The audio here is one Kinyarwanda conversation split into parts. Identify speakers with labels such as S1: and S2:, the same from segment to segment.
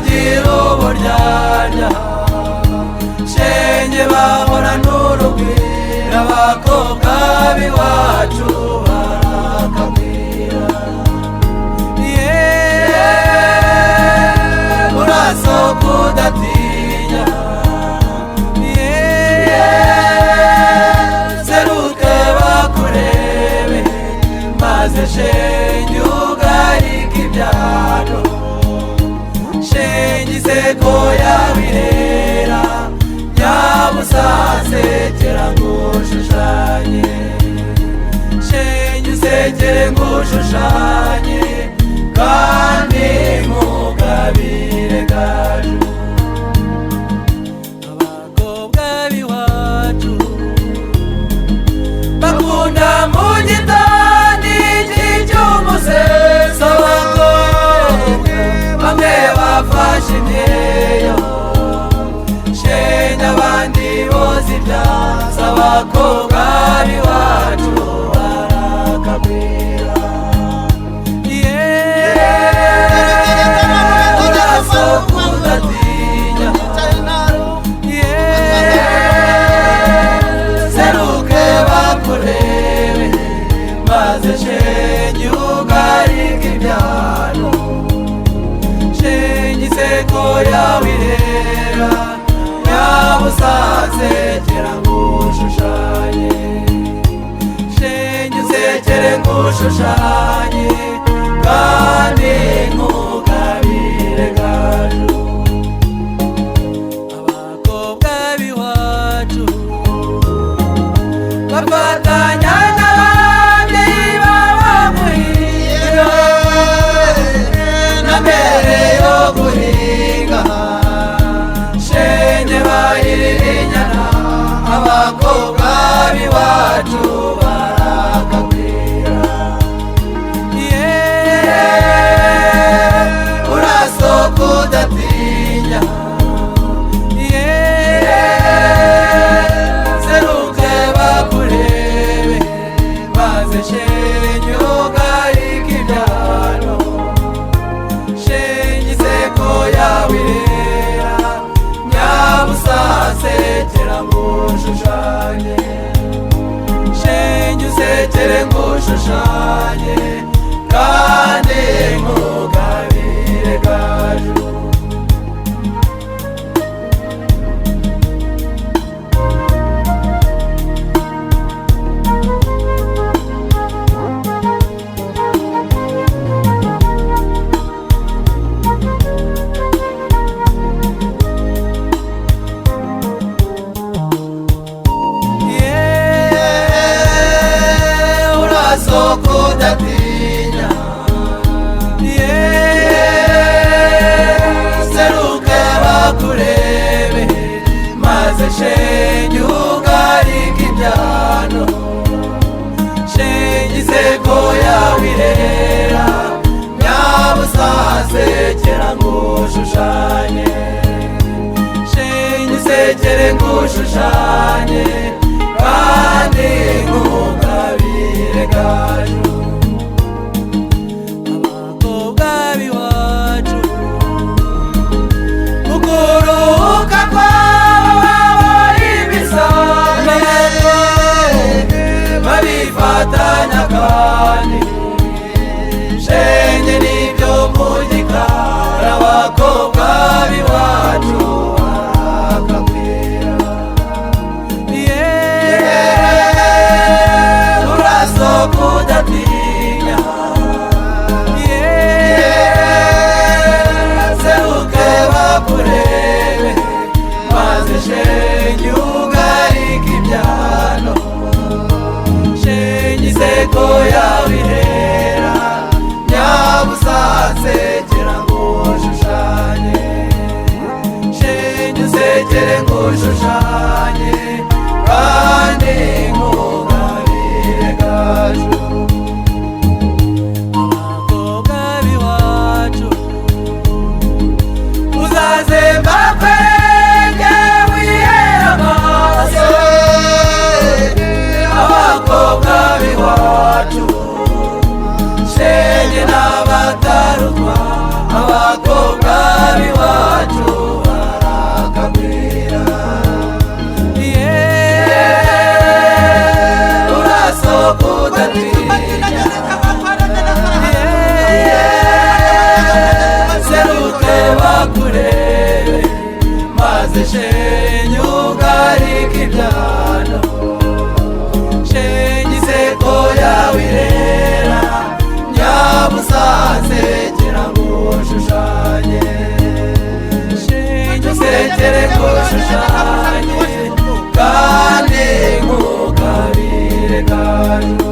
S1: Ntibagira uburyarya, shenge bahora n'urugwiro. Abakobwa b'iwacu barakagwira. Yeah, urasohoka udatinya. Yeah, seruke bakurebe, maze shenge ugarike ibyano. Shenge iseko yabirera, nyabusasekera ngushushanye. Shenge usekere ngushushanye, kandi nkugabire gaju. Abakobwa b'iwacu bakunda mu gitani cy'umuseso. Abakobwa bamwe bafashe imyeyo, shenge abandi boza ibyansi. Abakobwa b'iwacu barakagwira. Yeah, urasohoka udatinya. Yeah, seruke bakurebe, maze shenge ugarike ibyano. Shenge iseko yawe irera, nyabusasekera ngushushanye. Shenge usekere ngushushanye, kandi nkugabire gaju. Abakobwa b'iwacu bafatanya n'abandi baba muhinga, na mbere yo guhinga shenge bahirira inyana. Abakobwa b'iwacu barakagwira. Yeah, urasohoka udatinya. Yeah, seruke bakurebe, maze shenge ugarike ibyano. Shenge iseko yawe irera, nyabusasekera ngushushanye. Shenge usekere ngushushanye, kandi nkugabire gaju. Yeah, urasohoka udatinya. Yeah, seruke bakurebe, maze shenge ugarike ibyano. Shenge iseko yawe irera, nyabusasekera ngushushanye. Shenge usekere ngushushanye, kandi nkugabire gaju. Abakobwa b'iwacu ukuruhuka kwabo imisane, babifatanya kandi shenge n'ibyo mu gikari. Abakobwa b'iwacu barakagwira. Yeah, urasohoka udatinya. Yeah, seruke bakurebe, maze shenge ugarike ibyano. Shenge iseko yawe irera, nyabusasekera ngushushanye. Shenge usekere ngushushanye, kandi nkugabire gaju. Abakobwa b'iwacu uzaze mbakwege wihere amaso. Abakobwa b'iwacu shenge n'abatarutwa. Abakobwa b'iwacu. ngushushanye kandi nkugabire gaju.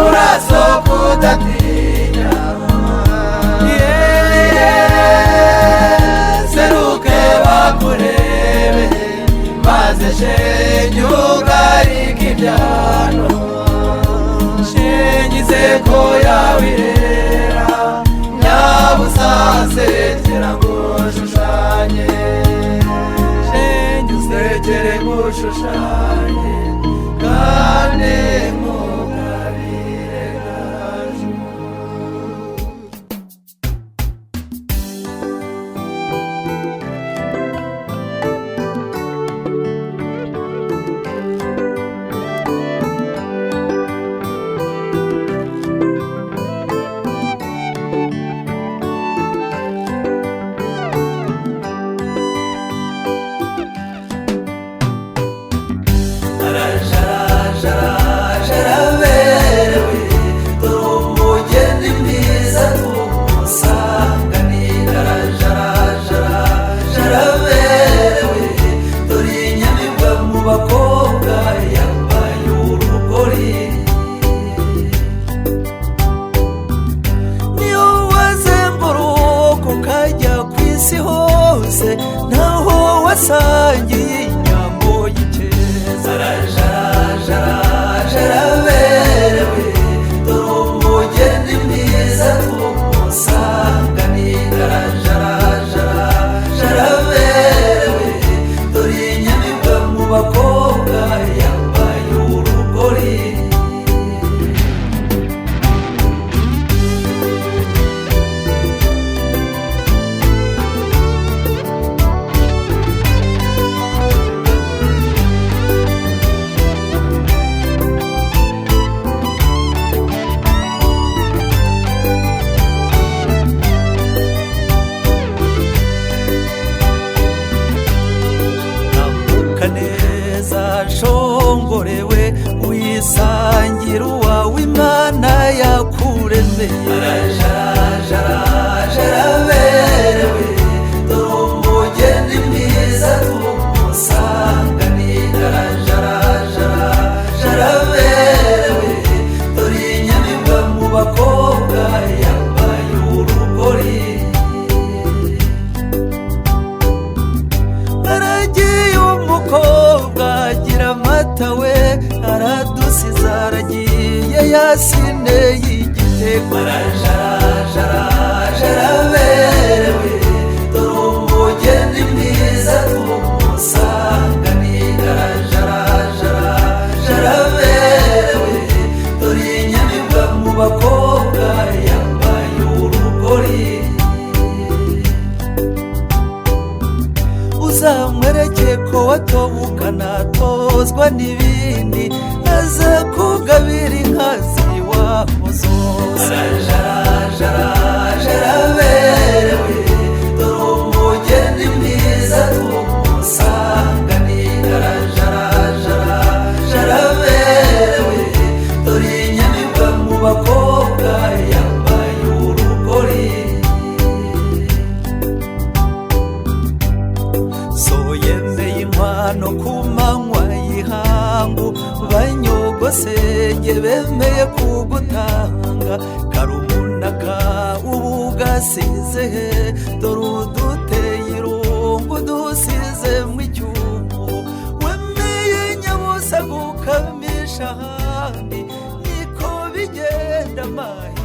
S1: Urasoka udatinya, seruke bakurebe, maze shenge ugarike ibyano, shenge inseko yawe irera, nyabusa nsekera ngushushanye, shenge unsekere ngushushanye kandi nkugabire gaju. Araberewe dore umugeni mwiza tumusanganira, araberewe dore inyamibwa mu bakobwa yambaye urugori. Niyo wazenguruka ukajya ku isi hose, ntaho wasangiye inyambo y'ikeza. Araberewe dore umugeni mwiza tumusanganira, araberewe dore inyamibwa mu bakobwa yambaye urugori. Tambuka neza nshongorewe, wisangira uwawe Imana yakuremeye. Araberewe dore umugeni mwiza tumusanganira, araberewe dore inyamibwa mu bakobwa yambaye urugori. Aragiye umukobwa agira amata we, aradusize aragiye yasine y'igitego. Araberewe dore umugeni mwiza tumusanganira, araberewe dore inyamibwa mu bakobwa yambaye urugori. Uzamwereke ko watobukana tozwa n'ibindi, aza kugabira inka z'iwabo zose. Araberewe dore umugeni mwiza tumusanganira, araberewe dore inyamibwa mu bakobwa yambaye urugori. So yemeye inkwano ku manywa y'ihangu, banyogosenge bemeye kugutanga, karumunaka ubu gasize he, dore uduteye irungu dusize mu icyumu, wemeye nyabusa gukamisha ahandi, niko bigenda mahi.